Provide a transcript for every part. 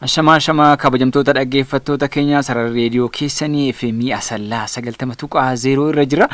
Shamaa shamaa kabajamtoota dhaggeeffattoota keenya, sarara reediyoo keessanii FM Asallaa 90.0 irra jira.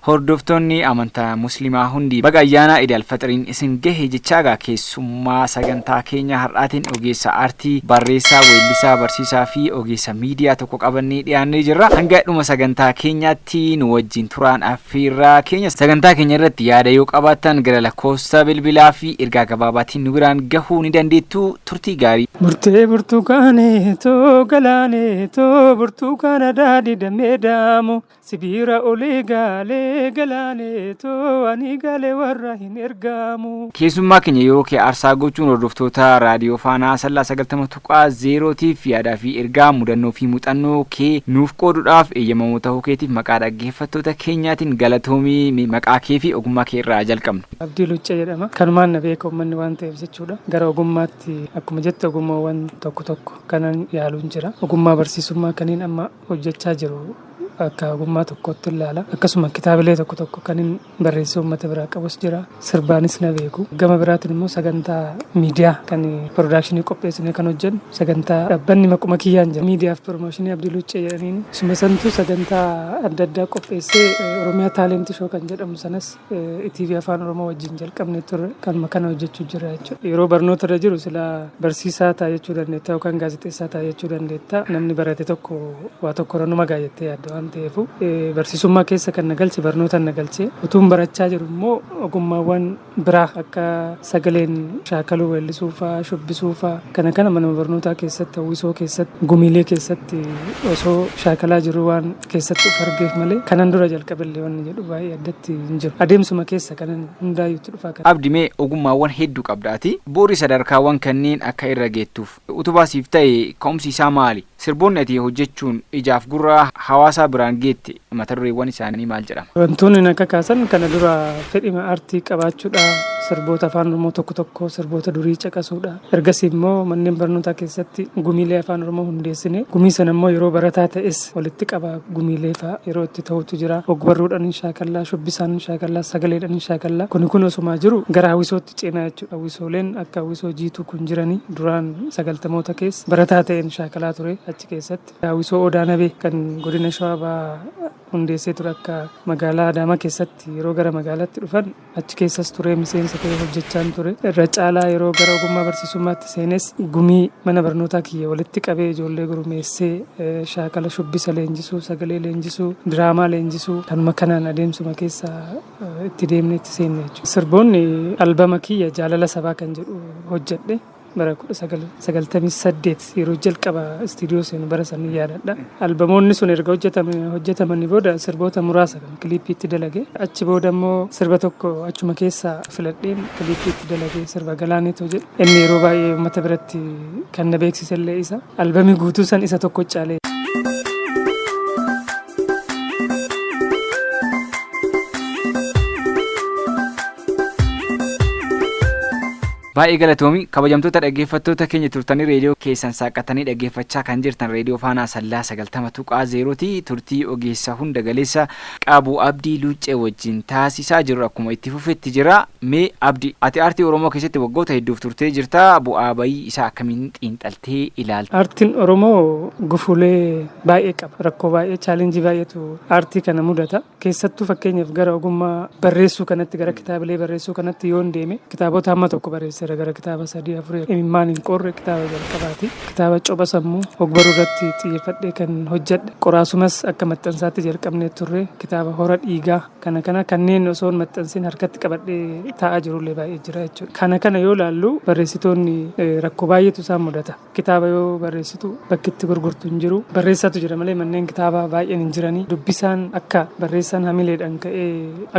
Hordoftoonni amantaa Musliimaa hundi baga ayyaana Iid Alfaxiriin isin gahe jechaa, egaa keessummaa sagantaa keenya har'aatiin ogeessa aartii, barreessaa, weellisaa, barsiisaa fi ogeessa miidiyaa tokko qabannee dhiyaannee jirra. Hanga dhuma sagantaa keenyaatti nu wajjin turaan affeerraa keenya. Sagantaa keenya irratti yaada yoo qabaattan gara lakkoofsa bilbilaa fi ergaa gabaabaatiin nu biraan gahuu ni dandeettu. Turtii gaarii. Murtee burtukaanee too galaanee too, burtukaana daadhii damee daamu, sibiira olii gaalee galaanee too, ani galee warra hin ergaamu. Keessummaa keenya, yeroo kee aarsaa gochuun hordoftoota raadiyoo Faanaa Asallaa 90.0tiif yaadaa fi ergaa, mudannoo fi muuxannoo kee nuuf qooduudhaaf eeyyamamoo ta'uu keetiif maqaa dhaggeeffattoota keenyaatiin galatoomii. Maqaa kee fi ogummaa kee irraa jalqabnu. Abdii Luccee jedhama. Kanumaan na beeka uummanni waan ta'eef jechuudha. Gara ogummaatti, akkuma jette, ogummaawwan tokko tokko kanan yaaluun jira. Ogummaa barsiisummaa kaniin amma hojjechaa jiru akka ogummaa tokkootti ilaala. Akkasuma kitaabilee tokko tokko kanin barreessee uummata biraa qabus jira. Sirbaanis na beeku. Gama biraatiin immoo sagantaa miidiyaa kan production qopheessine kan hojjennu, sagantaa dhaabbanni maquma kiyyaan jira. Miidiyaa fi promotion Abdii Luccee jedhaniin isuma santu sagantaa adda addaa qopheessee, Oromiyaa Talent Show kan jedhamu sanas ETV Afaan Oromoo wajjin jalqabne turre, kanuma kana hojjechuu jira jechuudha. Yeroo barnoota irra jiru silaa barsiisaa ta'a jechuu dandeetta yookaan gaazexeessaa ta'a jechuu dandeetta. Namni barate tokko waa tokko irra numa ga'a jettee yaadda waan ta'eef, barsiisummaa keessa kan na galche barnoota na galche. Utuun barachaa jiru immoo ogummaawwan biraa akka sagaleen shaakaluu, weellisuu fa'aa, shubbisuu fa'aa, kana kana mana barnootaa keessatti, hawwisoo keessatti, gumiilee keessatti osoo shaakalaa jiru waan keessatti of argeef malee, kanan dura jalqaballee wanni jedhu baay'ee addatti hin jiru. Adeemsuma keessa kanan hundaayyuutti dhufaa kan. Abdi, mee ogummaawwan hedduu qabda ati. Bu'uurri sadarkaawwan kanneen akka irra geettuuf utubaa siif ta'e ka'umsi isaa maali? Sirboonni ati hojjechuun ijaaf gurra hawaasaa biraan geette mata dureewwan isaanii maal jedhama? Wantoonni na kakaasan kana dura fedhima aartii qabaachuudha. Sirboota Afaan Oromoo tokko tokko, sirboota durii caqasuudha. Ergasii immoo manneen barnootaa keessatti gumiilee Afaan Oromoo hundeessine. Gumii sana immoo yeroo barataa ta'es walitti qaba gumiilee fa'a yeroo itti ta'utu jira. Ogbarruudhaan shaakallaa, shubbisaan shaakallaa, sagaleedhaan shaakallaa. Kuni kun osumaa jiru gara hawwisootti ceenaa jechuudha. Hawwisooleen akka hawwisoo Jiituu kun jiranii duraan 90moota keessa barataa ta'een shaakalaa ture achi keessatti. Hawwisoo Odaa Nabee kan godina Shawaa Bahaa hundeessee ture, akka magaalaa Adaamaa keessatti yeroo gara magaalaatti dhufan achi keessas ture, miseensa ta'ee hojjechaan ture. Irra caalaa yeroo gara ogummaa barsiisummaatti seenes gumii mana barnootaa kiyya walitti qabee, ijoollee gurmeessee, shaakala shubbisa leenjisuu, sagalee leenjisuu, diraamaa leenjisuu, kanuma kanaan adeemsuma keessa itti deemnee itti seenne jechuudha. Sirboonni albama kiyya Jaalala Sabaa kan jedhu hojjedhe bara 1998 yeroo jalqaba istiidiyoo seenu bara sanii yaadadha. Albamoonni sun erga hojjetamanii booda sirboota muraasa kan kiliippiitti dalage. Achi booda immoo sirba tokko achuma keessaa filadheen kiliippiitti dalage, sirba Galaaneetoo jedhu. Inni yeroo baay'ee uummata biratti kan na beeksisellee isa. Albamii guutuu san isa tokko caalee. Baay'ee galatoomi. Kabajamtoota dhaggeeffattoota keenya, turtanii reediyoo keessan saaqatanii dhaggeeffachaa kan jirtan reediyoo Faanaa Asallaa 90.0ti. Turtii ogeessa hunda galeessa qabu Abdii Luuccee wajjin taasisaa jiru akkuma itti fufetti jira. Mee Abdi, ati aartii Oromoo keessatti waggoota hedduuf turtee jirta. Bu'aa bayii isaa akkamiin xiinxaltee ilaalta? Aartiin Oromoo gufuulee baay'ee qaba. Rakkoo baay'ee, challenge baay'eetu aartii kana mudata. Keessattuu fakkeenyaaf gara ogummaa barreessuu kanatti, gara kitaabilee barreessuu kanatti yoon deeme, kitaabota hamma tokko barreesseera, gara kitaaba sadii afurii. Imimmaan hin Qorre kitaaba jalqabaati. Kitaaba copha sammuu ogbaruu irratti xiyyeeffadhee kan hojjedhe. Qoraasumas akka maxxansaatti jalqabnee turre. Kitaaba Hora Dhiigaa, kana kana kanneen osoo hin maxxansin harkatti qabadhee taa'aa jirullee baay'ee jira jechuudha. Kana kana yoo ilaallu, barreessitoonni rakkoo baay'eetu isaan mudata. Kitaaba yoo barreessitu bakki itti gurgurtu hin jiru. Barreessaatu jira malee manneen kitaabaa baay'een hin jiranii. Dubbisaan akka barreessaan hamileedhaan ka'ee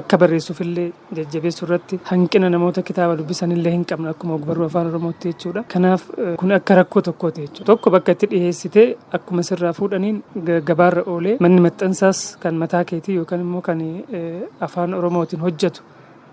akka barreessuufillee jajjabeessuu irratti hanqina namoota kitaaba dubbisanillee hin qabne akkuma ogbarruu Afaan Oromootti jechuudha. Kanaaf kun akka rakkoo tokkooti jechuudha. Tokko, bakka itti dhiheessitee akkuma sirraa fuudhaniin gabaarra oolee, manni maxxansaas kan mataa keetii yookaan immoo kan Afaan Oromootiin hojjetu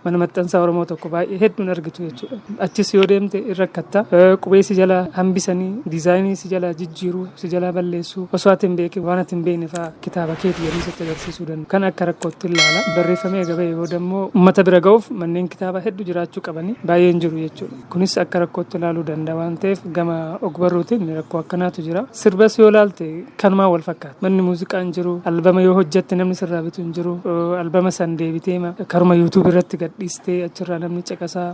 Mana maxxansaa Oromoo tokko baay'ee hedduun argitu jechuudha. Achis yoo deemte in rakkatta. Qubee si jalaa hambisanii, diizaayinii si jalaa jijjiiruu, si jalaa balleessuu, osoo ati hin beekin waan ati hin beekne fa'aa kitaaba keeti jedhanii sitti agarsiisuu danda'u. Kan akka rakkootti ilaala. Barreeffamee eega bahee booda immoo uummata bira ga'uuf manneen kitaabaa hedduu jiraachuu qabanii baay'een jiru jechuudha. Kunis akka rakkootti ilaaluu danda'a waan ta'eef gama ogbarruutiin rakkoo akkanaatu jira. Sirbas yoo ilaalte kanumaan wal fakkaata. Manni muuziqaa hin jiru. Albama yoo hojjette namni sirraa bitu hin jiru. Albama san deebitee karuma YouTube irratti gadhiistee achirraa namni caqasaa,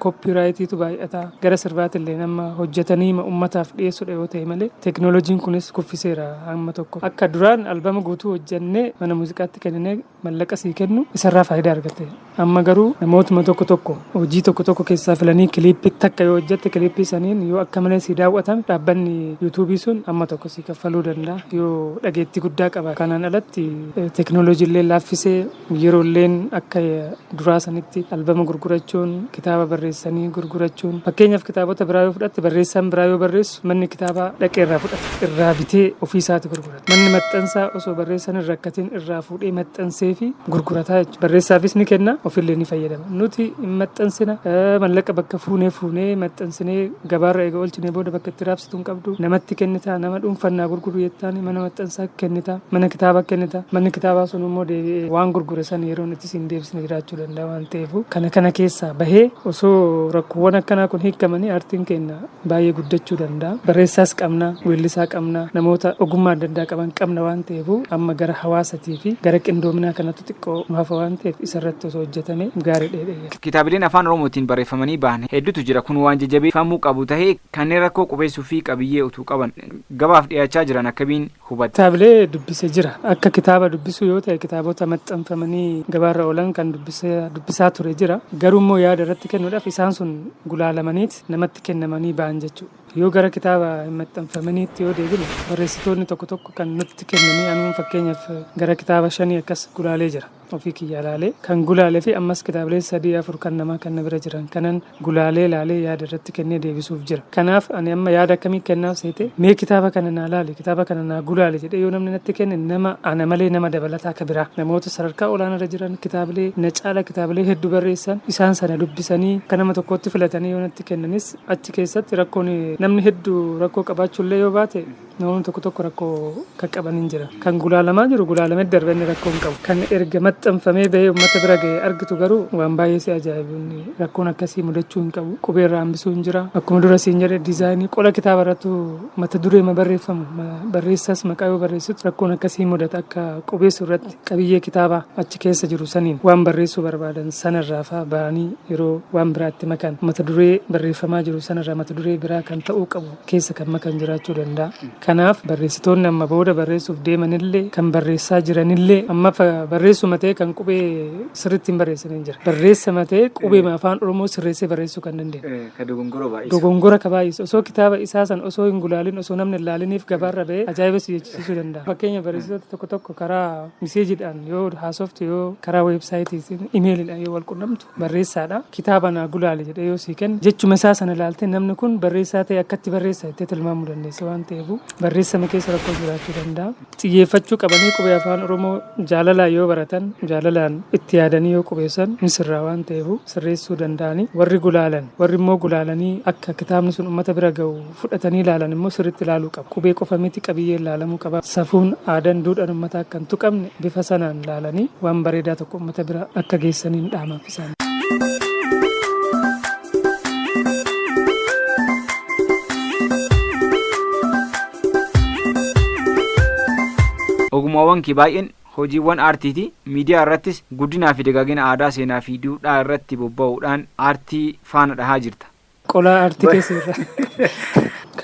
koppiraayitiitu baay'ata. Gara sirbaatillee nama hojjetanii uummataaf dhiyeessuudha yoo ta'e malee teekinooloojiin kunis kuffiseera hamma tokko. Akka duraan albama guutuu hojjennee mana muuziqaatti kenninee mallaqa sii kennu isarraa faayidaa argatte. Amma garuu namootuma tokko tokko hojii tokko tokko keessaa filanii kiliippii takka yoo hojjette, kiliippii saniin yoo akka malee sii daawwatame, dhaabbanni yuutuubii sun amma tokko sii kaffaluu danda'a yoo dhageettii guddaa qaba. Kanaan alatti teekinooloojii illee laaffisee, yeroo illeen akka duraa sanitti albama gurgurachuun, kitaaba barreessanii gurgurachuun, fakkeenyaaf kitaabota biraa yoo fudhatte, barreessaan biraa yoo barreessu manni kitaabaa dhaqee irraa fudhata, irraa bitee ofii isaati gurgurata. Manni maxxansaa osoo barreessan hin rakkatin irraa fuudhee maxxansee fi gurgurataa jechuudha. Barreessaafis ni kenna, ofillee ni fayyadama. Nuti hin maxxansina, mallaqa bakka fuunee fuunee maxxansinee gabaarra eega oolchinee booda bakka itti raabsitu hin qabdu. Namatti kennitaa, nama dhuunfannaa gurguru jettaani mana maxxansaa kennita, mana kitaabaa kennita. Manni kitaabaa sun immoo deebi'ee waan gurgure san yeroon itti siin deebisne jiraachuu danda'a waan ta'eef, kana kana keessaa bahee osoo rakkoowwan akkanaa kun hiikamanii aartiin keenya baay'ee guddachuu danda'a. Barreessaas qabna, weellisaa qabna, namoota ogummaa adda addaa qaban qabna waan ta'eef, amma gara hawaasatii fi gara qindoominaa kanatti xiqqoo nu hafa waan ta'eef isarratti osoo hojjetame gaarii dheedhee. Kitaabileen afaan Oromootiin barreeffamanii bahan hedduutu jira. Kun waan jajjabeeffamuu qabu tahee, kanneen rakkoo qubeessuu fi qabiyyee utuu qaban gabaaf dhiyaachaa jiran akkamiin hubatta? Kitaabilee dubbise jira. Akka kitaaba dubbisuu yoo ta'e, kitaabota maxxanfamanii gabaarra oolan kan dubbisaa ture jira. Garuu immoo yaada irratti kennuudhaaf isaan sun gulaalamaniit namatti kennamanii ba'an jechuudha. Yoo gara kitaaba hin maxxanfamaniitti yoo deebine, barreessitoonni tokko tokko kan nutti kennanii, anuun fakkeenyaaf gara kitaaba shanii akkas gulaalee jira. Ofii kiyya laalee kan gulaalee fi ammas kitaabilee sadii afur kan namaa kan na bira jiran kanan gulaalee laalee yaada irratti kennee deebisuuf jira. Kanaaf ani amma yaada akkamii kennaaf seete, mee kitaaba kana naa laale, kitaaba kana naa gulaale jedhee yoo namni natti kenne, nama ana malee nama dabalataa akka biraa, namoota sadarkaa olaanaa irra jiran, kitaabilee na caala kitaabilee hedduu barreessan, isaan sana dubbisanii akka nama tokkotti filatanii yoo natti kennanis, achi keessatti rakkoon namni hedduu rakkoo qabaachuullee yoo baate, namoonni tokko tokko rakkoo kan qaban hin jira. Kan gulaalamaa jiru gulaalamee darbe, inni rakkoo hin qabu. Kan erga maxxanfamee bahee uummata bira ga'e argitu garuu waan baay'ee si ajaa'ibu. Inni rakkoon akkasii mudachuu hin qabu. Qubee irraa hambisuu hin jira. Akkuma dura siin jedhe, diizaayinii qola kitaaba irrattu mata duree ma barreeffamu, barreessas maqaa yoo barreessitu rakkoon akkasii mudata. Akka qubeessu irratti qabiyyee kitaabaa achi keessa jiru saniin waan barreessuu barbaadan sanarraa faa ba'anii yeroo waan biraatti makan, mata duree barreeffamaa jiru sanarraa mata duree biraa kan ta'uu qabu keessa kan makan jiraachuu danda'a. Kanaaf barreessitoonni amma booda barreessuuf deemanillee, kan barreessaa jiranillee, amma barreessuma ta'e kan qubee sirriitti hin barreessine jira. Barreessama ta'e qubee afaan Oromoo sirreessee barreessuu kan dandeenye. Ka dogongora baay'isu. Dogongora ka baay'isu, osoo kitaaba isaa san osoo hin gulaalin, osoo namni hin laaliniif gabaarra ba'ee ajaa'iba si jechisiisuu danda'a. Fakkeenya, barreessitoota tokko tokko karaa miseejiidhaan yoo haasoftu, yoo karaa weebsaayitiin, imeeliidhaan yoo wal qunnamtu, barreessaadha. Kitaaba naa gulaale jedhee yoo sii kenne, jechuma isaa sana ilaaltee namni kun barreessaa ta'e akkatti barreessa jettee tilmaamuu dandeessa waan ta'eef, barreessama keessa rakkoo jiraachuu danda'a. Xiyyeeffachuu qabanii qubee afaan Oromoo jaalalaan yoo baratan, jaalalaan itti yaadanii yoo qubeessan ni sirraa waan ta'eef sirreessuu danda'anii. Warri gulaalan, warri immoo gulaalanii akka kitaabni sun uummata bira ga'u fudhatanii ilaalan immoo sirriitti ilaaluu qabu. Qubee qofa miti, qabiyyeen ilaalamuu qaba. Safuun, aadaan, duudhaan uummataa akka hin tuqamne bifa sanaan ilaalanii waan bareedaa tokko uummata bira akka geessaniin dhaamaaf isaan. Ogummaawwan kee baay'een hojiiwwan aartiiti. Miidiyaa irrattis guddinaa fi dagaagina aadaa, seenaa fi duudhaa irratti bobba'uudhaan aartii faana dhahaa jirta. Qolaa aartii keessa irra.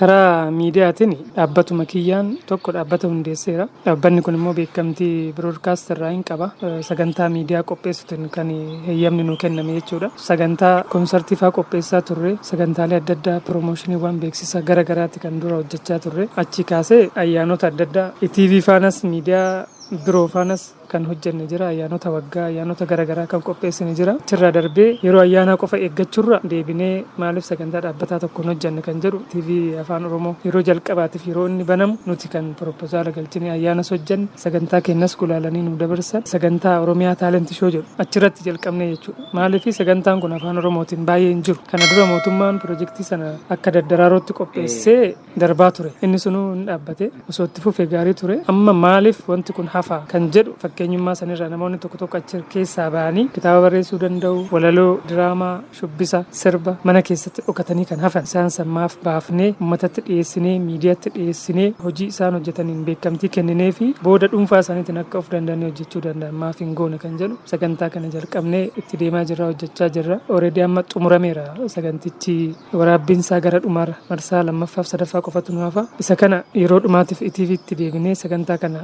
Karaa miidiyaatiin dhaabbatuma kiyyaan tokko dhaabbata hundeesseera. Dhaabbanni kun immoo beekamtii broadcast irraa hin qaba. Sagantaa miidiyaa qopheessuutiin kan heeyyamni nuu kenname jechuudha. Sagantaa koonsartii fa'aa qopheessaa turre, sagantaalee adda addaa, piroomoshiniiwwan beeksisa gara garaatti kan dura hojjechaa turre. Achi kaasee ayyaanota adda addaa TV faanas, miidiyaa biroo faanas kan hojjenne jira. Ayyaanota waggaa, ayyaanota garaagaraa kan qopheessine jira. Achirraa darbee yeroo ayyaanaa qofa eeggachuurra deebinee maaliif sagantaa dhaabbataa tokko hin hojjenne kan jedhu, TV Afaan Oromoo yeroo jalqabaatiif yeroo inni banamu nuti kan proposal galchine, ayyaanas hojjenne, sagantaa keenyas gulaalanii nu dabarsan. Sagantaa Oromiyaa Talent Show jedhu achirratti jalqabne jechuudha. Maaliif? Sagantaan kun Afaan Oromootiin baay'ee hin jiru. Kana dura mootummaan pirojektii sana akka Daddaraarotti qopheessee darbaa ture. Inni sunuu hin dhaabbate. Osoo itti fufee gaarii ture. Amma maaliif wanti kun hafa kan jedhu, fakkeenyummaa sanirraa namoonni tokko tokko achi keessaa ba'anii kitaaba barreessuu danda'u, walaloo, diraamaa, shubbisa, sirba mana keessatti dhokatanii kan hafan, isaan sammaaf baafnee uummatatti dhiyeessinee, miidiyaatti dhiyeessinee, hojii isaan hojjetaniin beekamtii kenninee fi booda dhuunfaa isaaniitiin akka of danda'anii hojjechuu danda'an maaf hin goone kan jedhu sagantaa kana jalqabnee itti deemaa jirra, hojjechaa jirra. Already amma xumurameera sagantichi, waraabbiin isaa gara dhumaarra, marsaa lammaffaaf sadaffaa qofatu nu hafa. Isa kana yeroo dhumaatiif ETVtti deebinee sagantaa kana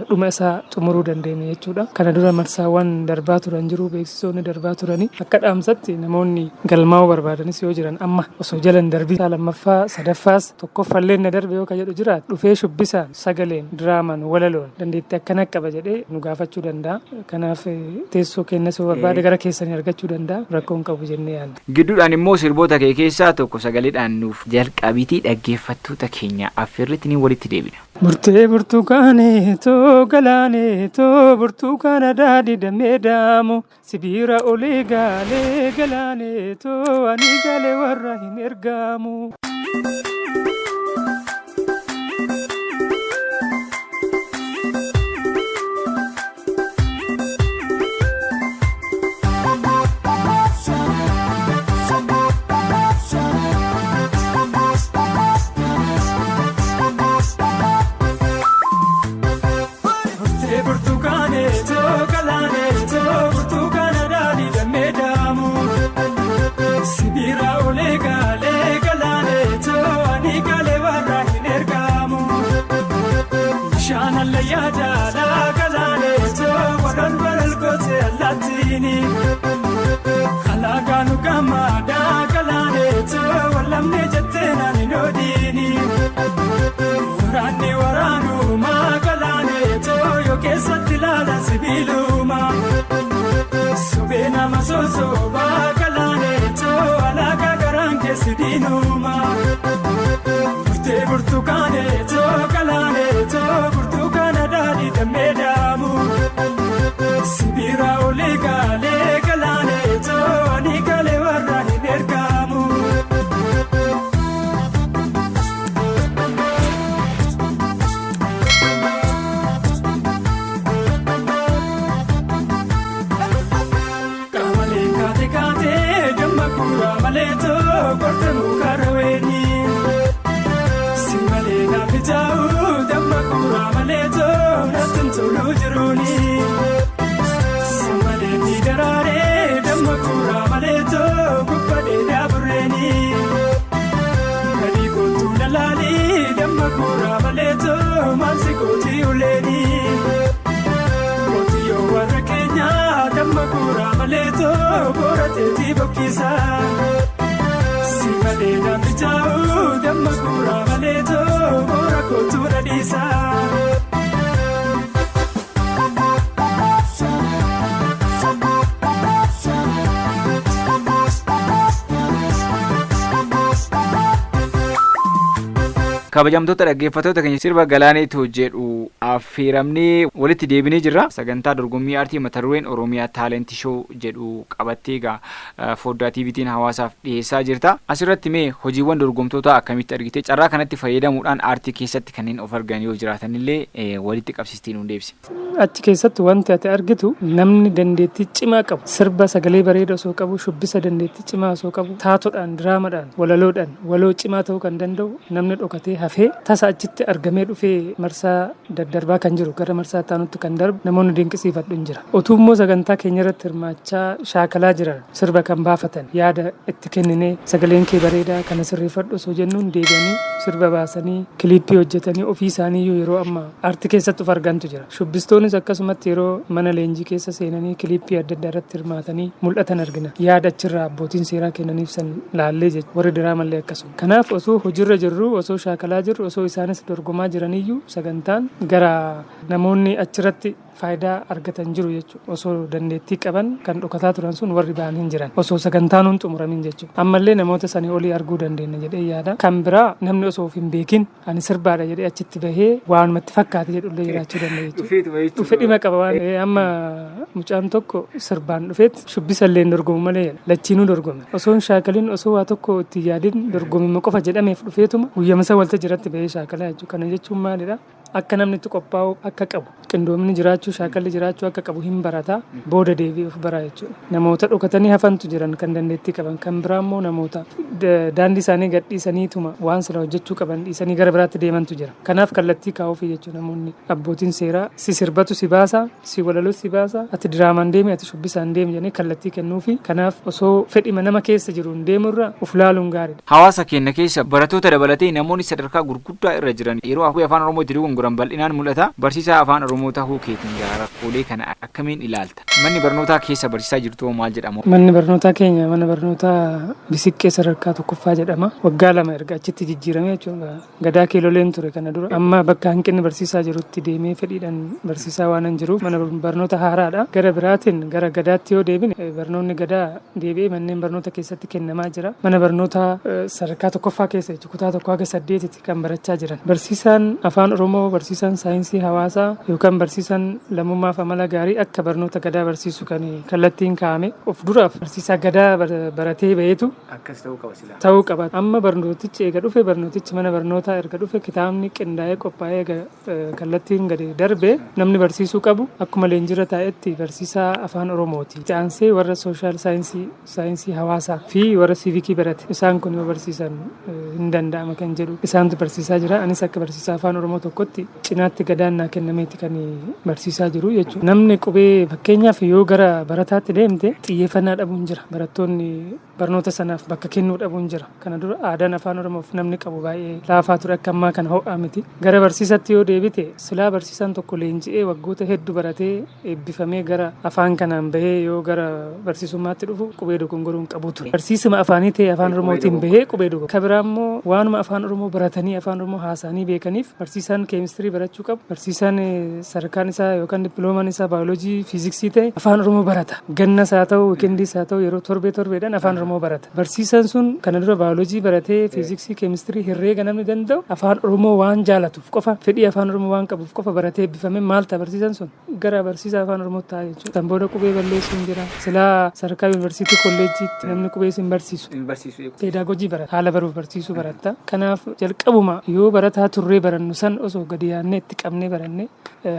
dhuma isaa xumuruu dandeenya jechuudha. Kana dura marsaawwan darbaa turan jiru, beeksisoonni darbaa turani. Akka dhaamsatti namoonni galmaa'uu barbaadanis yoo jiran, amma osoo jalan darbii lammaffaa sadaffaas tokkoffallee na darbe yoo ka jedhu jiraate, dhufee shubbisaan, sagaleen, diraamaan, walaloon dandeettii akkana qaba jedhee nu gaafachuu danda'a. Kanaaf teessoo keenyas yoo barbaade gara keessanii argachuu danda'a. Rakkoon qabu jennee yaadna. Gidduudhaan immoo sirboota kee keessaa tokko sagaleedhaan nuuf jalqabiitii dhaggeeffattoota keenya affeerritti ni walitti deebina. Murtee burtukaanee too galaanee too, burtukaana daadhii damee daamu, sibiira olii gaalee galaanee too, ani galee warra hin ergaamu. Murtee burtukaanee too galaanee too, burtukaana daadhii damee daamu, sibiira olee gaalee galaanee too, ani galee warra hin ergaamu. Bishaan allayyaa jaalaa galaanee too, walol walol gootee allaattiini. Alaagaanu gammadaa galaanee too, wallamnee jettee naan hin oodiini. Waraanni waraanumaa galaanee too, yoo keessatti ilaalan sibiiluma. Sobee nama sosobaa galaanee too, alaagaa garaan keessi diinuma. Murtee burtukaanee too galaanee too, burtukaana daadhii damee daamu. Sibiira olii gaalee galaanee too, ani galee warra hin ergaamu. Qamalee kaate kaatee damma kuuraa malee too, gorte mukarra weeni. Si malee naaf ijaaru damma kuuraa malee too, natti hin tolu jiruuni. Si malee ni daraaree damma kuuraa malee too, gubbadhee daaburreeni. Gadi kootu lalaalii damma kuuraa malee too, maal si gootii uleeni. Qotiyyoo warra keenyaa damma kuuraa malee too, boora teetii bokkisa. Si malee namni taa'u damma kuuraa malee too, boora kootu dhadhiisa. Kabajamtoota dhaggeeffattoota keenya, sirba Galaaneetu jedhu affeeramnee walitti deebinee jirra. Sagantaa dorgommii aartii mata dureen Oromiyaa Talent Show jedhu qabattee egaa foddaa TVtiin hawaasaaf dhiyeessaa jirta. Asirratti mee hojiiwwan dorgomtootaa akkamitti argite? Carraa kanatti fayyadamuudhaan aartii keessatti kanneen of argan yoo jiraatanillee walitti qabsiistee nuun deebisi. Achi keessatti wanti ati argitu, namni dandeettii cimaa qabu, sirba sagalee bareeda osoo qabu, shubbisa dandeettii cimaa osoo qabu, taatoodhaan, diraamaadhaan, walaloodhaan waloo cimaa ta'uu kan danda'u, namni dhokatee hafee tasa achitti argamee dhufee marsaa daddarbaa kan jiru, gara marsaa taanutti kan darbu namoonni dinqisiifadhu hin jira. Utuu immoo sagantaa keenya irratti hirmaachaa shaakalaa jiran, sirba kan baafatan, yaada itti kenninee, sagaleen kee bareedaa, kana sirreeffadhu osoo jennuun, deebi'anii sirba baasanii, kiliippii hojjetanii, ofii isaaniiyyuu yeroo amma aartii keessatti of argantu jira. Shubbistoonnis akkasumatti yeroo mana leenjii keessa seenanii kiliippii adda addaa irratti hirmaatanii mul'atan argina. Yaada achirraa abbootiin seeraa kennaniif san laallee jechuudha. Warri diraamallee akkasuma. Kanaaf osoo hojiirra jirru, osoo shaakalaa Shaakalaa jirru osoo isaanis dorgomaa jiraniyyuu sagantaan gara namoonni achirratti faayidaa argatan jiru jechuudha. Osoo dandeettii qaban kan dhokataa turan sun warri ba'an hin jiran. Osoo sagantaan hin xumuramin jechuudha. Ammallee namoota sanii olii arguu dandeenya jedhee yaada. Kan biraa namni osoo of hin beekin ani sirbaadha jedhee achitti bahee waanumatti fakkaate jedhullee jiraachuu danda'a jechuudha. Dhufe dhima qaba waan amma mucaan tokko sirbaan dhufeet shubbisallee hin dorgomu malee lachiinuu dorgome. Osoo hin shaakalin, osoo waa tokko itti yaadin dorgomima qofa jedhameef dhufeetuma guyyama isa walta jiratti bahee shaakalaa jechuudha. Kana jechuun maalidha? Akka namni itti qophaa'u akka qabu, qindoomni jiraachuu, shaakalli jiraachuu akka qabu hin barata, booda deebi'ee of bara jechuudha. Namoota dhokatanii hafantu jiran kan dandeettii qaban. Kan biraa immoo namoota daandii isaanii gadhiisaniituma waan sila hojjechuu qaban dhiisanii gara biraatti deemantu jira. Kanaaf kallattii kaa'uufi jechuudha. Namoonni abbootiin seeraa si sirbatu si baasa, si walaloo si baasa, ati diraamaan deemi, ati shubbisaan deemi jedhanii kallattii kennuufi. Kanaaf osoo fedhima nama keessa jiruun deemurra of laaluun gaariidha. Hawaasa keenya keessa barattoota dabalatee namoonni sadarkaa gurguddaa irra jiran yeroo afaan Oromoo itti dogongoran bal'inaan mul'ata. Barsiisaa afaan Oromoo tahuu keetiin gara rakkoolee kana akkamiin ilaalta? Manni barnootaa keessa barsiisaa jirtu hoo maal jedhama? Manni barnootaa keenya mana barnootaa Bisiqqee sadarkaa tokkoffaa jedhama. Waggaa 2 erga achitti jijjiiramee jechuudha. Gadaa Kiiloleen ture kana dura. Amma bakka hanqinni barsiisaa jirutti deemee fedhiidhaan barsiisaa waanan jiruuf mana barnoota haaraadha. Gara biraatiin gara Gadaatti yoo deebine, barnoonni Gadaa deebi'ee manneen barnoota keessatti kennamaa jira. Mana barnootaa sadarkaa tokkoffaa keessa jechuudha. Kutaa 1 haga 8ti kan barachaa jiran. Barsiisaan afaan Oromoo, barsiisaan saayinsii hawaasaa yookaan barsiisaan lammummaaf amala gaarii akka barnoota Gadaa barsiisu kan kallattiin kaa'ame. Of duraaf barsiisaa Gadaa baratee baheetu Akkas ta'uu qaba silaa. Ta'uu qaba. Amma barnootichi eega dhufe, barnootichi mana barnootaa erga dhufe, kitaabni qindaa'ee qophaa'ee eega kallattiin gadi darbe, namni barsiisuu qabu akkuma leenjiirra taa'etti barsiisaa afaan Oromooti. Itti aansee warra sooshaal saayinsii, saayinsii hawaasaa fi warra siivikii barate, isaan kun yoo barsiisan hin danda'ama kan jedhu isaantu barsiisaa jira. Anis akka barsiisaa afaan Oromoo tokkotti cinaatti Gadaan naa kennameeti kan barsiisaa jiru jechuudha. Namni qubee, fakkeenyaaf yoo gara barataatti deemte, xiyyeeffannaa dhabuun jira. Barattoonni barnoota sanaaf bakka kennuu dhabuun jira. Kana dura aadaan afaan Oromoof namni qabu baay'ee laafaa ture, akka ammaa kana ho'aa miti. Gara barsiisatti yoo deebite, silaa barsiisaan tokko leenji'ee, waggoota hedduu baratee, eebbifamee gara afaan kanaan bahee yoo gara barsiisummaatti dhufu qubee dogongoruu hin qabu ture. Barsiisuma afaanii ta'e afaan Oromootiin bahee qubee dogongora. Ka biraa immoo waanuma afaan Oromoo baratanii afaan Oromoo haasa'anii beekaniif barsiisaan keemistirii barachuu qabu, barsiisaan sadarkaan isaa yookaan dippiloomaan isaa baayoloojii, fiiziksii ta'e afaan Oromoo barata. Gannas haa ta'u, weekendiis haa ta'u, yeroo torbee torbeedhaan afaan Oromoo barata. Barsiisaan sun kana dura baayoloojii baratee, fiiziksii, keemistirii, herreega namni danda'u afaan Oromoo waan jaalatuuf qofa, fedhii afaan Oromoo waan qabuuf qofa baratee eebbifamee maal ta'a? Barsiisaan sun gara barsiisaa afaan Oromoo ta'a jechuudha. San booda qubee balleessuun jira. Silaa sadarkaa yuunivarsiitii kolleejjiitti namni qubee sin barsiisu. Hin barsiisu. Pedaagojii barata. Haala baruuf barsiisuu baratta. Kanaaf jalqabuma yoo barataa turree barannu san osoo gadi yaadnee itti qabnee baranne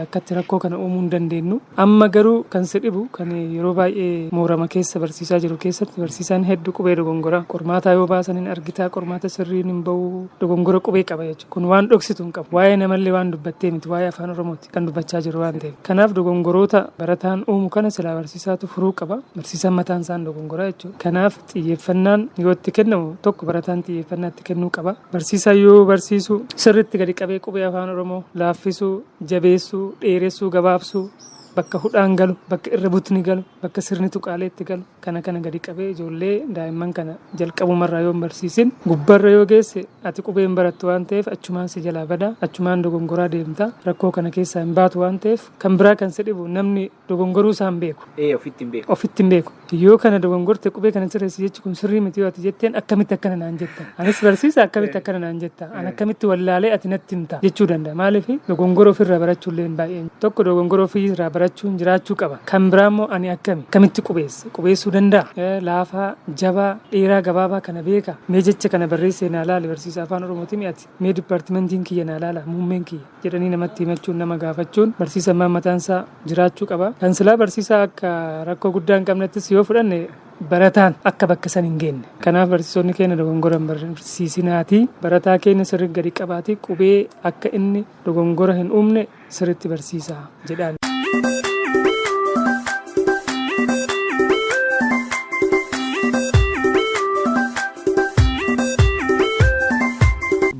akkatti rakkoo kana uumuu hin dandeenyu. Amma garuu kan si dhibu, kan yeroo baay'ee moorama keessa barsiisaa jiru keessatti, barsiisaan hedduu qubee dogongora. Qormaataa yoo baasan hin argitaa, qormaata sirriin hin bahu, dogongora qubee qaba jechuudha. Kun waan dhoksitu hin qabu. Waa'ee namallee waan dubbattee miti, waa'ee afaan Oromooti kan dubbachaa jiru waan ta'eef. Kanaaf dogongoroota barataan uumu kana silaa barsiisaatu furuu qaba. Barsiisaan mataan isaan dogongora jechuudha. Kanaaf xiyyeeffannaan yoo itti kennamu, tokko barataan xiyyeeffannaa itti kennuu qaba. Barsiisaan yoo barsiisu sirriitti gadi qabee qubee afaan Oromoo laaffisuu, jabeessuu, dheeressuu, gabaabsuu, bakka hudhaan galu, bakka irra butni galu, bakka sirni tuqaalee itti galu kana kana gadi qabee ijoollee daa'imman kana jalqabumarraa yoo hin barsiisin, gubbarra yoo geesse ati qubee hin barattu waan ta'eef achumaan si jalaa bada, achumaan dogongoraa deemta, rakkoo kana keessaa hin baatu waan ta'eef. Kan biraa kan si dhibu, namni dogongoruu isaa hin beeku. Ee, ofitti hin beeku. Ofitti hin beeku. Yoo kana dogongorte, qubee kana sirreessi jechi kun sirrii miti yoo ati jetteen, akkamitti akkana naan jetta? Anis barsiisa, akkamitti akkana naan jetta? An akkamitti wallaalee ati natti himta jechuu danda'a. Maaliif? Dogongora ofirraa barachuun illee baay'een. Tokko dogongora ofirraa barachuun jiraachuu qaba. Kan biraa immoo ani akkami? Akkamitti qubeessa? Qubeessuu danda'a? Laafaa, jabaa, dheeraa, gabaabaa kana beeka? Mee jecha kana barreessee naa laali, barsiisa afaan Oromooti mi'ati. Mee dipaartimentiin kiyya naa laala, muummeen kiyya jedhanii namatti himachuun, nama gaafachuun barsiisan mataan isaa jiraachuu qaba. Kan silaa barsiisaa akka rakkoo guddaa hin qabnettis yoo fudhanne, barataan akka bakka san hin geenne. Kanaaf barsiisonni keenya dogongora hin barsiisinaatii barataa keenya sirriitti gadi qabaatii qubee akka inni dogongora hin uumne sirriitti barsiisaa jedhaan.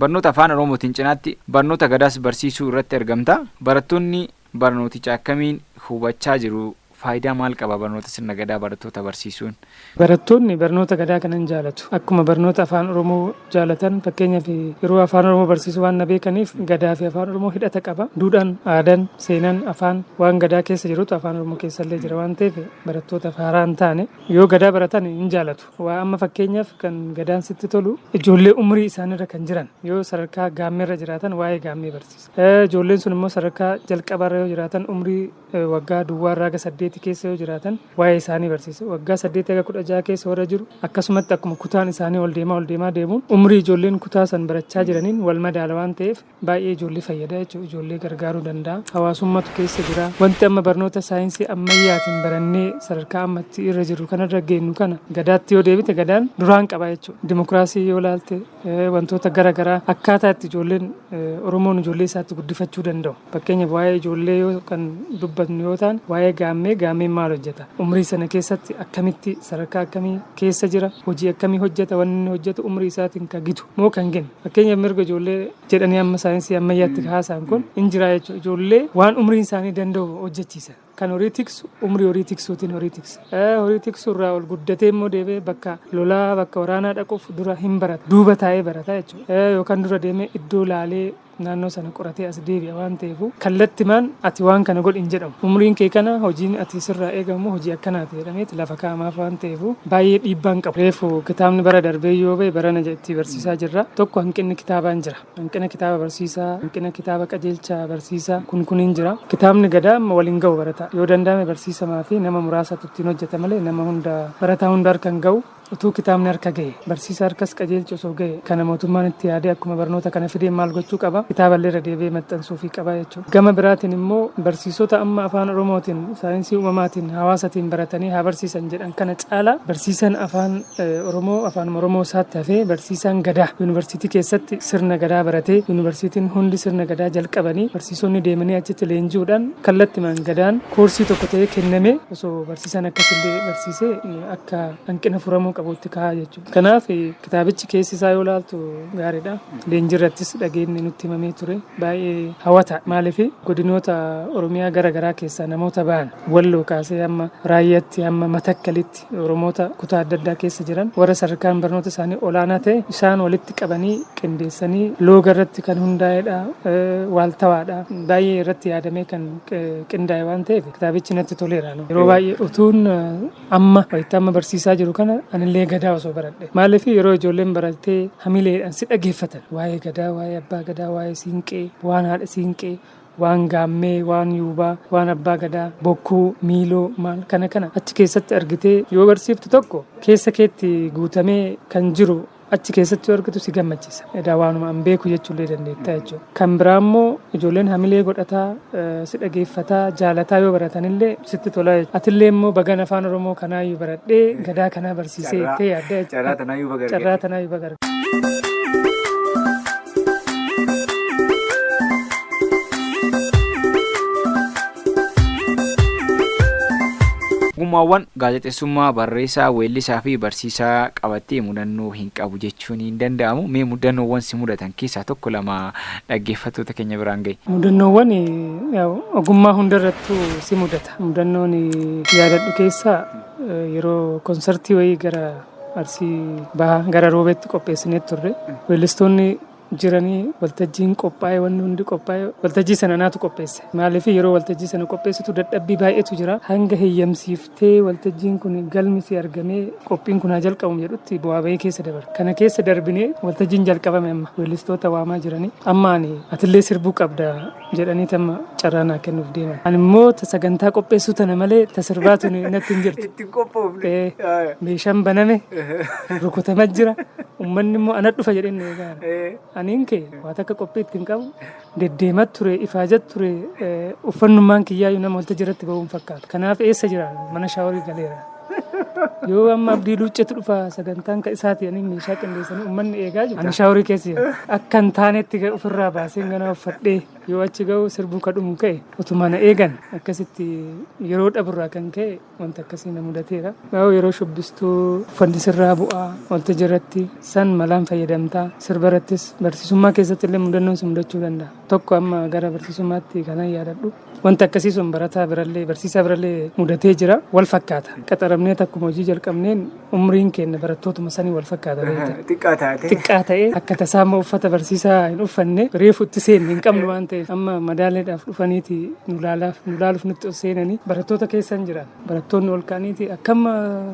Barnoota afaan Oromootiin cinaatti barnoota Gadaas barsiisuu irratti argamta. Barattoonni barnooticha akkamiin hubachaa jiru? Faayidaa maal qaba barnoota sirna gadaa barattoota barsiisuun? Barattoonni barnoota gadaa kana hin jaalatu. Akkuma barnoota afaan Oromoo jaalatan fakkeenyaaf yeroo afaan Oromoo barsiisuu waan na beekaniif gadaa fi afaan Oromoo hidhata qaba. Duudhaan, aadaan, seenaan, afaan waan gadaa keessa jirutu afaan Oromoo keessallee jira waan ta'eef barattootaaf haaraa hin taane yoo gadaa baratan hin jaalatu. Waa amma fakkeenyaaf kan gadaan sitti tolu ijoollee umrii isaanirra kan jiran yoo sadarkaa gaammeerra jiraatan waa'ee gaammee barsiisa. Ijoolleen sun immoo sadarkaa jalqabaarra yoo jiraatan umrii waggaa duwwaarraa haga 8 keessa yoo jiraatan waa'ee isaanii barsiisa. Waggaa 8 haga 16 keessa warra jiru akkasumatti akkuma kutaan isaanii ol deemaa ol deemaa deemuun umrii ijoolleen kutaa san barachaa jiraniin wal madaala waan ta'eef baay'ee ijoollee fayyada jechuudha. Ijoollee gargaaruu danda'a. Hawaasummatu keessa jira. Wanti amma barnoota saayinsii ammayyaatiin barannee sadarkaa ammatti irra jirru kanarra geenyu kana gadaatti yoo deebite gadaan duraan qaba jechuudha. Dimokiraasii yoo ilaalte wantoota gara garaa akkaataa itti ijoolleen Oromoon ijoollee isaatti guddifachuu danda'u. Fakkeenyaaf waa'ee ijoollee yoo kan dubbatnu yoo ta'an waa'ee gaammee gaammeen maal hojjeta? Umrii sana keessatti akkamitti sadarkaa akkamii keessa jira? Hojii akkamii hojjeta? Wanni inni hojjetu umrii isaatiin kan gitu moo kan genne? Fakkeenyaaf mirga ijoollee jedhanii amma saayinsii ammayyaatti haasa'an kun hin jira jechuudha. Ijoollee waan umriin isaanii danda'u hojjechiisa. Kan horii tiksu umrii horii tiksuutiin horii tiksa. Horii tiksu irraa ol guddatee immoo deebi'ee bakka lolaa bakka waraanaa dhaquuf dura hin barata. Duuba taa'ee barata jechuudha. Yookaan dura deemee iddoo laalee naannoo sana qoratee as deebi'a waan ta'eef kallattimaan ati waan kana godhi hin jedhamu. Umriin kee kana hojiin ati sirraa eegamu hojii akkanaati jedhameeti lafa kaa'amaaf waan ta'eef baay'ee dhiibbaan qabu. Reefu kitaabni bara darbee yoo ba'e barana itti barsiisaa jirra. Tokko hanqinni kitaabaan jira. Hanqina kitaaba barsiisaa, hanqina kitaaba qajeelcha barsiisaa kun kuniin jira. Kitaabni gadaa amma waliin ga'u barataa. Yoo danda'ame barsiisamaa fi nama muraasatu ittiin hojjeta malee nama hunda barataa hunda harka hin ga'u. Utuu kitaabni harka ga'e barsiisa harkas qajeelchi osoo ga'e kana mootummaan itti yaadee akkuma barnoota kana fidee maal gochuu qaba kitaaballee irra deebi'ee maxxansuufii qaba jechuudha. Gama biraatiin immoo barsiisota amma afaan Oromootiin saayinsii uumamaatiin hawaasatiin baratanii haa barsiisan jedhan kana caalaa barsiisan afaan Oromoo afaan Oromoo isaatti hafee barsiisaan gadaa yuunivarsiitii keessatti sirna gadaa baratee yuunivarsiitiin hundi sirna gadaa jalqabanii barsiisonni deemanii achitti leenji'uudhaan kallattimaan gadaan koorsii tokko ta'ee kennamee osoo barsiisaan akkasillee barsiisee akka hanqina furamuu qabutti kaa'aa jechuudha. Kanaaf kitaabichi keessi isaa yoo ilaaltu gaariidha. Leenjii irrattis dhageenyi nutti himamee ture. Baay'ee hawwata. Maaliif godinoota Oromiyaa gara garaa keessaa namoota ba'an Walloo kaasee hamma Raayyaatti hamma Matakkalitti Oromoota kutaa adda addaa keessa jiran warra sadarkaan barnoota isaanii olaanaa ta'e isaan walitti qabanii qindeessanii looga irratti kan hundaa'edha. Waaltawaadha. Baay'ee irratti yaadamee kan qindaa'e waan ta'eef kitaabichi natti toleera. Yeroo baay'ee utuun amma wayita amma barsiisaa jiru kana anillee gadaa osoo baradhe. Maaliif yeroo ijoolleen barattee hamileedhaan si dhageeffatan waa'ee gadaa, waa'ee abbaa gadaa, waa'ee siinqee, waan haadha siinqee, waan gaammee, waan yuubaa, waan abbaa gadaa, bokkuu, miiloo, maal kana kana achi keessatti argitee yoo barsiiftu tokko keessa keetti guutamee kan jiru achi keessatti yoo argitu si gammachiisa. Edaa waanuma an beeku jechuullee dandeetta jechuudha. Kan biraa immoo ijoolleen hamilee godhataa, si dhageeffataa, jaalataa yoo baratanillee sitti tola jechuudha. Atillee immoo bagan afaan Oromoo kanaayyuu baradhee gadaa kanaa barsiisee jettee yaadda jechuudha. Carraa tanaayyuu baga argadhe. Carraa tanaayyuu baga argadhe. Ogummaawwan gaazexeessummaa, barreessaa, weellisaa fi barsiisaa qabattee mudannoo hin qabu jechuun hin danda'amu. Mee mudannoowwan si mudatan keessaa tokko lama dhaggeeffattoota keenya biraan gahi. Mudannoowwan ogummaa hundarrattuu si mudata. Mudannoon yaadadhu keessaa yeroo konsartii wayii gara Arsii Bahaa gara Roobeetti qopheessinee turre. Weellistoonni jiranii waltajjiin qophaa'e wanni hundi qophaa'e waltajjii sana naatu qopheesse. Maaliif yeroo waltajjii sana qopheessitu dadhabbii baay'eetu jira. Hanga heeyyamsiiftee waltajjiin kun galmi si argamee qophiin kun haa jalqabamu jedhutti bu'aa bahii keessa dabarta. Kana keessa darbinee waltajjiin jalqabame amma weellistoota waamaa jiranii amma ani atillee sirbuu qabda jedhaniiti amma carraa naa kennuuf deeman. Ani immoo sagantaa qopheessuu tana malee ta sirbaatu natti hin jirtu. Ittiin qophoofne. Meeshaan baname rukutama jira. Uummanni immoo ana dhufa jedhee nu eegaa jira. Aniin kee waa takka qophii ittiin qabu deddeemaa ture ifaajaa ture uffannummaan kiyyaayyuu nama waltajjii irratti ba'uun fakkaatu. Kanaaf eessa jira mana shaaworii galeera. Yoo amma Abdii Luucceetu dhufa sagantaan ka isaati ani meeshaa qindeessanii uummanni eegaa jiru. Ani shaaworii keessa jira. Akka hin taanetti ofirraa baasee ganaa uffadhee yoo achi ga'u sirbuu ka dhumu ka'e utuma na eegan akkasitti yeroo dhaburraa kan ka'e wanta akkasii na mudateera. Baay'ee yeroo shubbistuu uffanni sirraa bu'aa waltajjii irratti san malaan fayyadamtaa sirba irrattis barsiisummaa keessatti illee mudannoon si mudachuu danda'a. Tokko amma gara barsiisummaatti kanan yaadadhu. Wanta akkasii sun barataa birallee barsiisaa birallee mudatee jira wal fakkaata. Qaxaramnee takkuma hojii jalqabneen umriin keenya barattootuma sanii wal fakkaata beekta. Xiqqaa taate. Xiqqaa ta'ee akka tasaa immoo uffata barsiisaa hin uffanne reefu itti seenne hin qabnu waan ta'eef amma madaaleedhaaf dhufaniiti nu laaluuf nutti ol seenanii barattoota keessa hin jiran. Barattoonni ol ka'aniiti akkam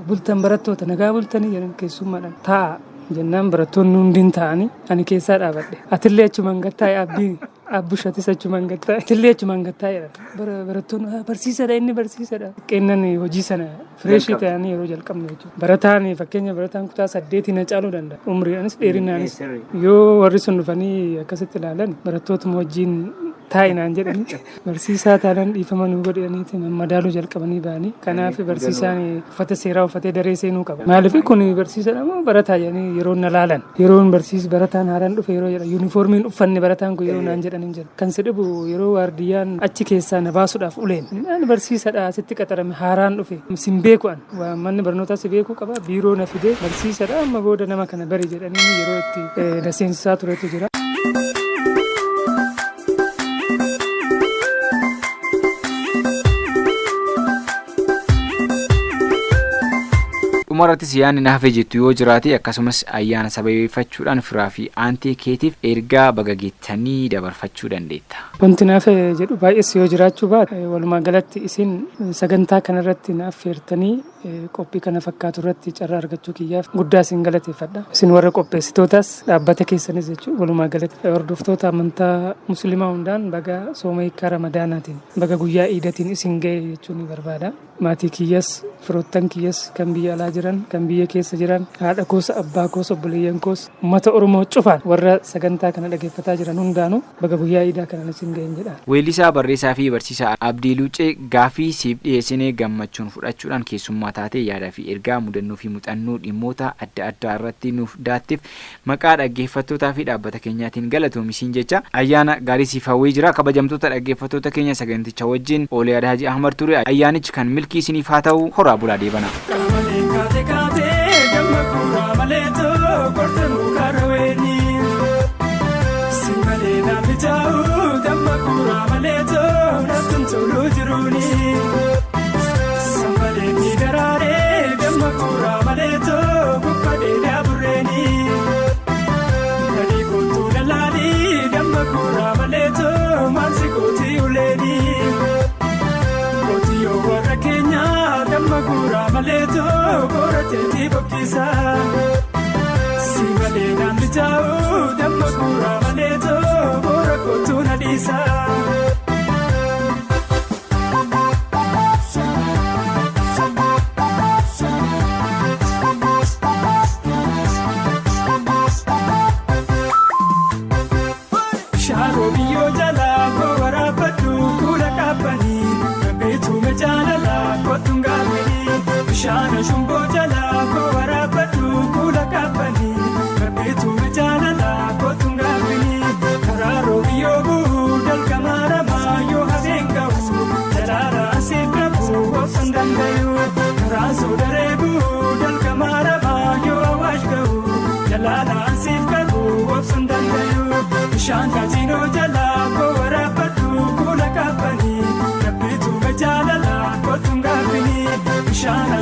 bultan barattoota nagaa bultanii jedhan keessummaadhaan taa'a jennaan barattoonni hundiin taa'anii ani keessaa dhaabadhe. Atillee achumaan gad taa'i abbii Abbushatis achumaan gad taa'e. Atillee achumaan gad taa'e jedhan. Barattoonni barsiisadha inni barsiisadha. Xiqqeennan hojii sana fireeshii ta'anii yeroo jalqabnu jechuudha. Barataan fakkeenya barataan kutaa 8 na caaluu danda'a. Umriidhaanis dheerinaanis. Yoo warri sun dhufanii akkasitti ilaalan barattootuma wajjin taa'i naan jedhanii barsiisaa taanaan dhiifama nuu godhaniiti madaaluu jalqabanii ba'anii. Kanaaf barsiisaan uffata seeraa uffatee daree seenuu qaba. Maaliif kun barsiisadha moo barataa jedhanii yeroo na laalan. Yeroon barsiis barataan haaraan dhufe yeroo jedhan yuunifoormiin uffanne barataan kun yeroo naan jedhan hin jiru. Kan si dhibu yeroo waardiyyaan achi keessaa na baasuudhaaf uleen. Ani barsiisadha asitti qaxarame haaraan dhufe sin beeku an. Manni barnootaa si beekuu qaba biiroo na fidee barsiisadha amma booda nama kana bari jedhanii yeroo itti na seensisaa turetu jira. Dhumarrattis yaadni na hafe jettu yoo jiraate akkasumas ayyaana sababeeffachuudhaan firaa fi aantee keetiif ergaa baga geettanii dabarfachuu dandeetta. Wanti na hafe jedhu baay'ees yoo jiraachuu baate walumaa galatti isin sagantaa kanarratti na affeertanii qophii kana fakkaatu irratti carraa argachuu kiyyaaf guddaa isin galateeffadha. Isin warra qopheessitootas dhaabbata keessanis jechuun walumaa galatti hordoftoota amantaa musliimaa hundaan baga sooma hiikkaa ramadaanaatiin baga guyyaa iidatiin isin ga'e jechuun ni barbaada. Maatii kiyyas firoottan kiyyas kan biyya alaa jiran kan biyya keessa jiran haadha koos abbaa koos obboleeyyan koos uummata Oromoo cufaan warra sagantaa kana dhaggeeffataa jiran hundaanuu baga guyyaa iidaa kanaan isin ga'een jedha. Weellisaa barreessaa fi barsiisaa Abdii Luuccee gaaffii siif dhiyeessinee gammachuun fudhachuudhaan keessummaa taatee yaadaa fi ergaa mudannoo fi muuxannoo dhimmoota adda addaa irratti nuuf daatteef maqaa dhaggeeffattootaa fi dhaabbata keenyaatiin galatoomi siin jecha ayyaana gaarii siif hawwee jira. Kabajamtoota dhaggeeffattoota keenya saganticha wajjin Ooliyaad Haji Ahmad ture. Ayyaanichi kan milkii isiniif haa ta'u horaa bulaa deebana. Qamalee kaate kaatee damma guuraa malee too korte mukaarra weeni. Simbalee namni taa'u damma guuraa malee too naftin toluu jiruuni. Sambalee ni daraaree damma guuraa malee too gubbadee daaburreeni. Gadi kootuu dalaalii damma guuraa malee too maansi kootii uleeni. Kootiyoo warra keenyaa damma guuraa malee too boora teetii bokkisa. Si malee namni taa'u damma guuraa malee too boora kootuu na dhiisa. Shaaroo biyyoo jalaa koo waraabbadhu kuula qaabbanii rabbiitu jaalalaa kootuun gaabbanii. Bishaan shumboo jalaa koo waraabbadhu kuula qaabbanii rabbiitu jaalalaa kootuun gaabbanii. Karaa roobiyyoo bu'uu dalga maaramaa yoo habeen ga'u jalaala asiif qabu obsan dandayu. Karaa soodaree bu'uu dalga maaramaa yoo awaash ga'u jalaala asiif qabu obsan dandayu. Bishaan kaajinoo jalaa koo waraabbadhu kuula qaabbanii rabbiitu jaalalaa kootuun gaabbanii. Bishaan